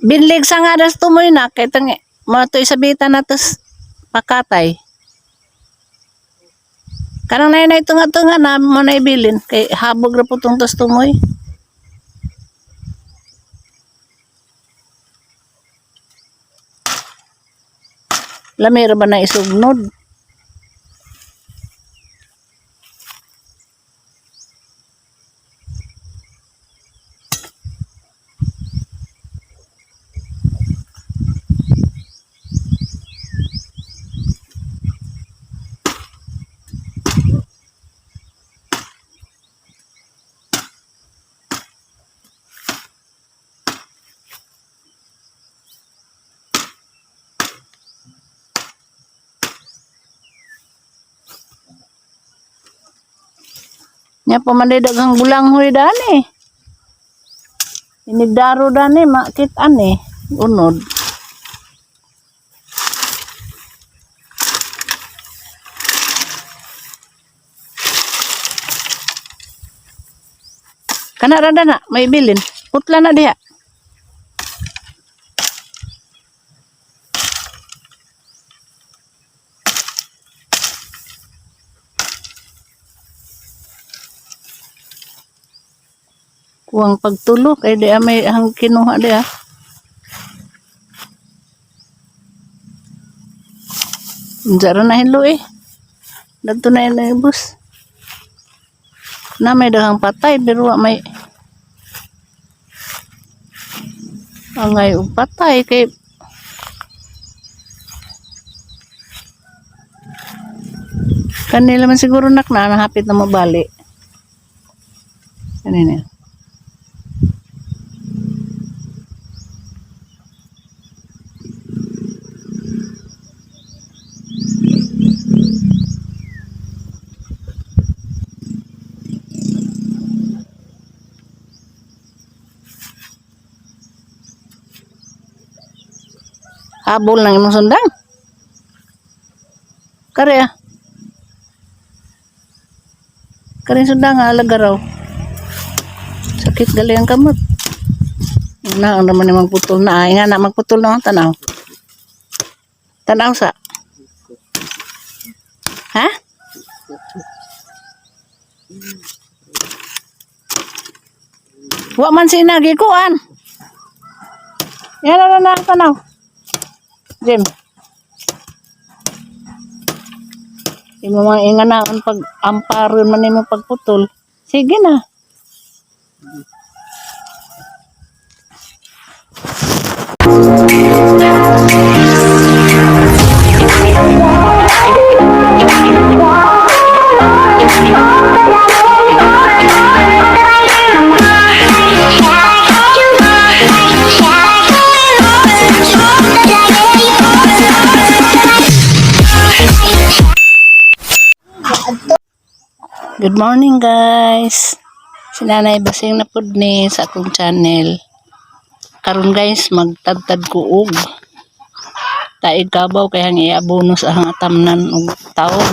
Binlig sa nga das tumoy na kay tang mo to isabitan na tos pakatay. Kanang nay nay tunga tunga na mo na ibilin kay habog ra putong tos tumoy. Lami ra ba na isugnod? Nya pa man day daghang bulanghoy dani. Inigdaro dani makit-an eh. Unod. Kana ra na, may bilin. Putla na diha. Kuwang pagtulo kay di may ang kinuha diha. Unsa ra na hinlo eh. Dagto na yun bus. Na may daghang patay pero wa may angay og patay kay kanila man siguro nak na nahapit na mabali. Kanina. Habol ng imong sundang. Kare ah. Kare sundang nga alaga raw. Sakit gali ang kamot. Na ang naman imong putol na ay nga na magputol na ang tanaw. Tanaw sa. Ha? Wa man sinagi kuan. Yan na na ang tanaw. Jim. Imo mga inganaon pag amparo man nimo pagputol. Sige na. Good morning, guys. Si Nanay Basing na pud ni sa akong channel. Karon guys, magtadtad ko og taig kabaw kay hang iabono sa ang atamnan og tawo.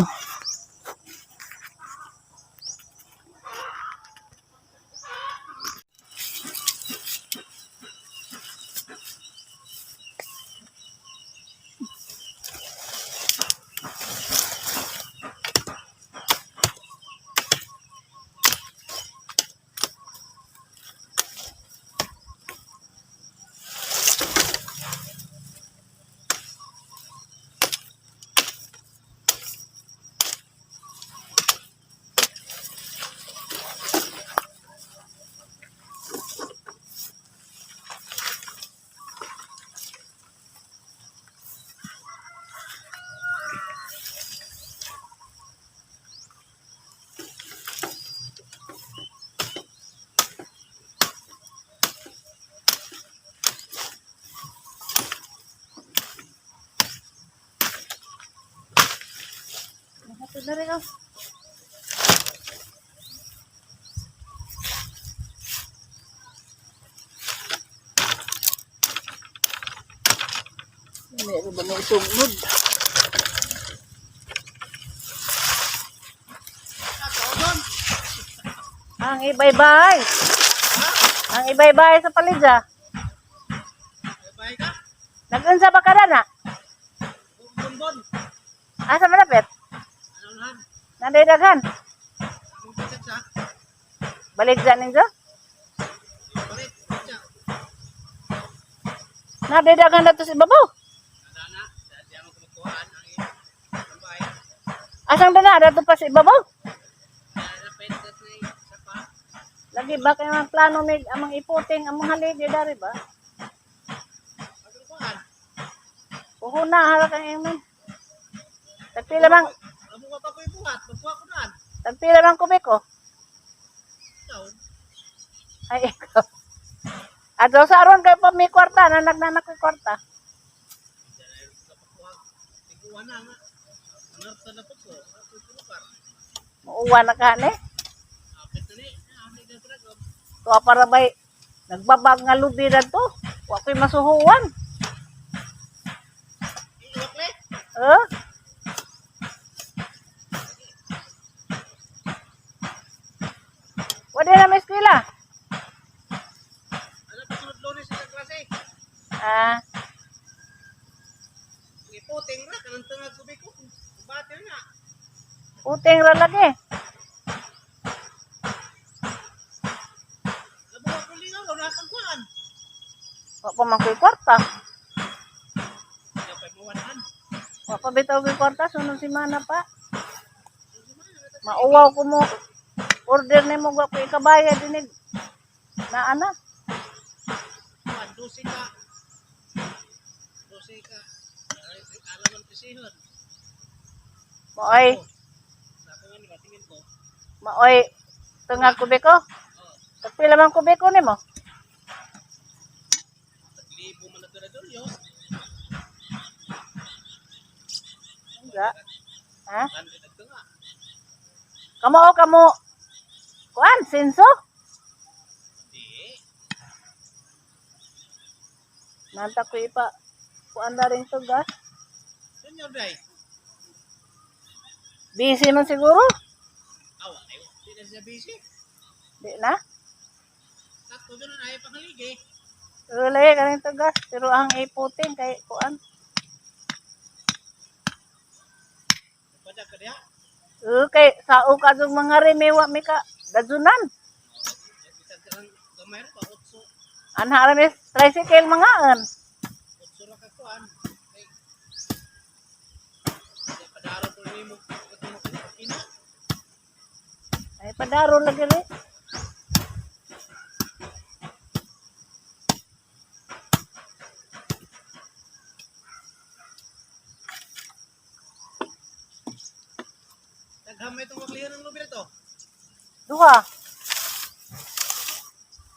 Meron ba may sugnod? Ang ibaybay. Ang ibaybay sa palidya. Nag-unsa ba ka na? Bonbon. Asa malapit? Ano nahan? Nanday daghan. Among pisan sa. Balik sa ninyo? Balik. Siya. Nanday daghan na to sa ibabaw. Nana. Di ako kumukuhaan. Ang ang bahay. Asang dana dato pa sa ibabaw? Napit na sa pa. Lagi ba kay mga plano mig amang iputing among haligi dari ba? Ang kuhaan. Puhuna hala kang ingnon. Tagpila man, Amo ka pa ko ibuhat. Magkuha ko naan. tagpila man kubiko. Ikaw. Ay, ikaw. Adto sa aron kay pa may kwarta na nagnanak ko'y kwarta. Kapakuha. Tiguan na nga. Ang na po ko. Ako tulukar. Muuwa na ka ni. Apit na ni. Apit na pa ko. Tuwa para bay nagbabag nga lubi to. Wa ko'y masuhuan. Iwak le. Eh? Wala na may eskwela. Ano pa sunod Lunes sa klase? Ah, Iputing ra kanang tungag kubik ko. Bati na. Puting ra lagi. Nabuha ko lingaw. Wala kang kuhaan. Wa pa man ko'y kwarta. Hindi pa mawanan. Wa pa bitaw ko'y kwarta sunod semana pa. Mauwaw ko mo order nimo wa ko ikabayad dinig. Na ana. Kuhaan, 12 ka. 12 ka. Ay, alam ang pisihon. Maoy, Sa ako nga ni tingin ko. maoy tungag kubiko. Oh, Tagpila man kubiko nimo? taglibo man na to na dulyo. Wala. Ha? 100 ang tunga. Kamo o kamo. Kuan, sinso? Di. Nanta ko ipa. Kuan na rin to gas. Senyor day. Busy man siguro. Awa, ay, di na siya busy. Di na. Tatlo doon ay pangaligi. Ulay ka rin to gas. Pero ang iputin kay kuan. Pada ka diha. Okay, sao ka dong mga remiwa mi ka dadunan. Bisan ka lang gamay ra pa 8. Anha ra mi tricycle mga an. 8 ra ka kuan. Ay. Di padaro ko nimo katong ina. Ay padaro lagi ri. Daghan itong waklihan ng lubi na to. Duha.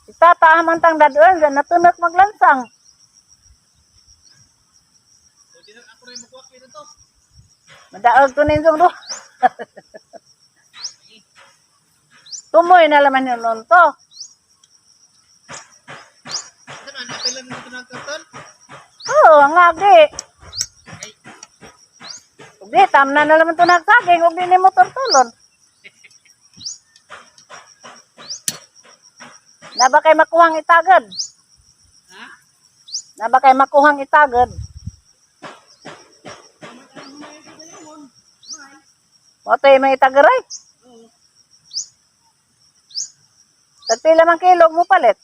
Si tata man tang dadun sa natunak maglansang. Pwede na ako rin magwakli na to. Madaog to ninsong duha. Tumoy na laman yun nun to. Asa man, apel lang nito ng karton. Oo, ang agi. Ug di, tamna na laman to nagsaging, ug di ni motor tulon. Na ba kay makuhang itagad? Ha? Na ba kay makuhang itagad? Mo tayo may itagaray. Oo. Tagpila man kilog mo palit.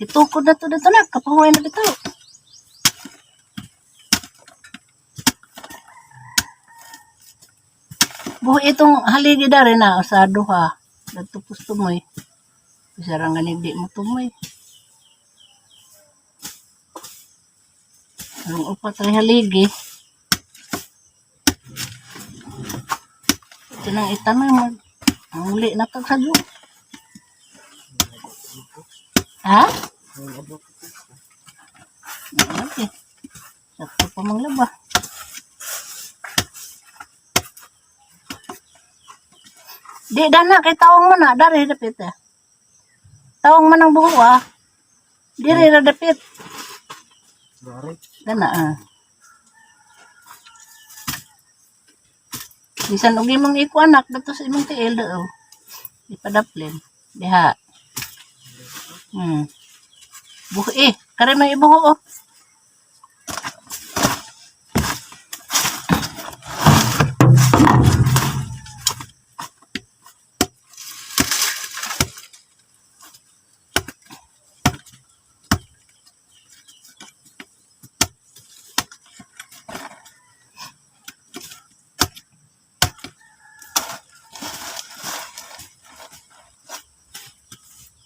Itukod na to dito na. Kapahuay na bitaw. Buhi itong haligi dari na sa duha. Nagtupos tumoy. Bisarang ganig di mo tumoy. Ang upat ay haligi. Ito nang itanong mag ang uli na tag sa Diyos. Ha? Okay. Sakto pa manglaba. Di dana kay taong man na dari dapit eh. Taong man ang buho ah. Diri ra dapit. Dari. Dana ah. Bisan og imong iko anak dato sa imong tiil do. Ipadaplin. Diha. Buho eh. Kare may ibuho oh.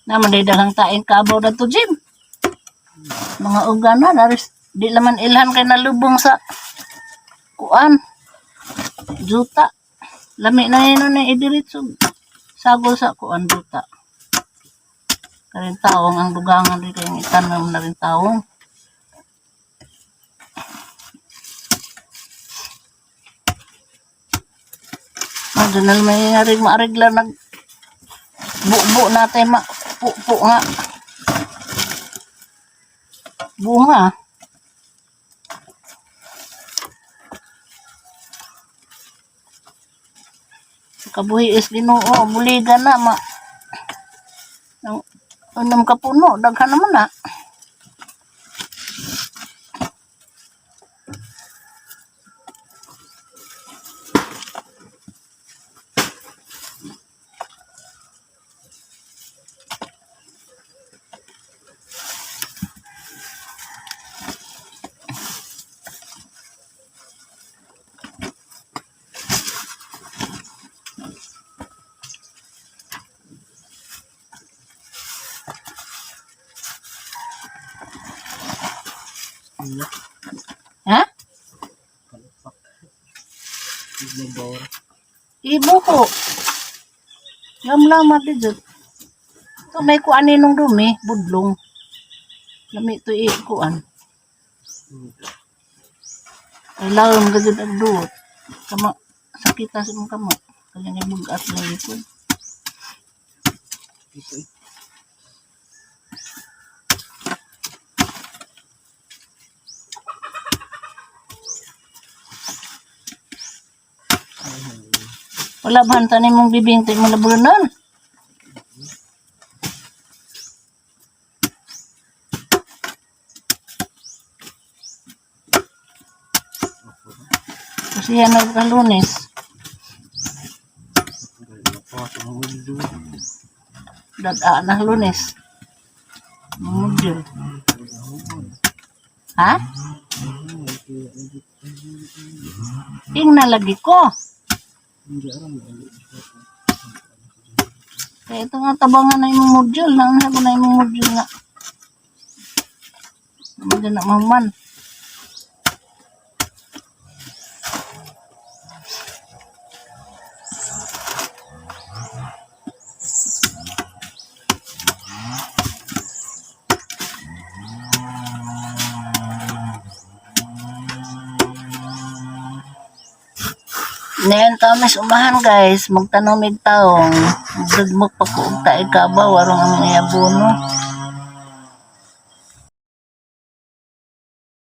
Naman day daghang taing kabaw na to Jim. Mga uga na daris di laman ilhan kay nalubong sa kuan. Juta. Lami na yun na idiretso. Sagol sa kuan juta. Karin taong ang dugangan di kayong itanom na rin taong. Medyo na may arig maarigla nag bubo natin ma pupo nga bunga. Kabuhi is Ginoo, buligan na ma. Ang unom ka puno, daghan naman na. Ha? Magbawar. Ibuho. Lamlama di jud. So may kuan ni nung dumi, budlong. Lami to i kuan. Kay lawom ka jud ang duot. Kama sakita sa imong kamo. Kaya nga bugat na likod. Ito eh. Wala ba ang tanim mong bibing tayo mong labulanan? Kasi yan ang kalunes. Dada na Lunes. Mudyo. Ha? Ing nalagi ko. Kaya ito nga tabangan na imong module. Nang ko na imong module nga. Hindi na mahuman. Ngayon kami sa umahan guys, magtanom mig taong, magdugmok pa ko og taig kabaw, warong ang iabono.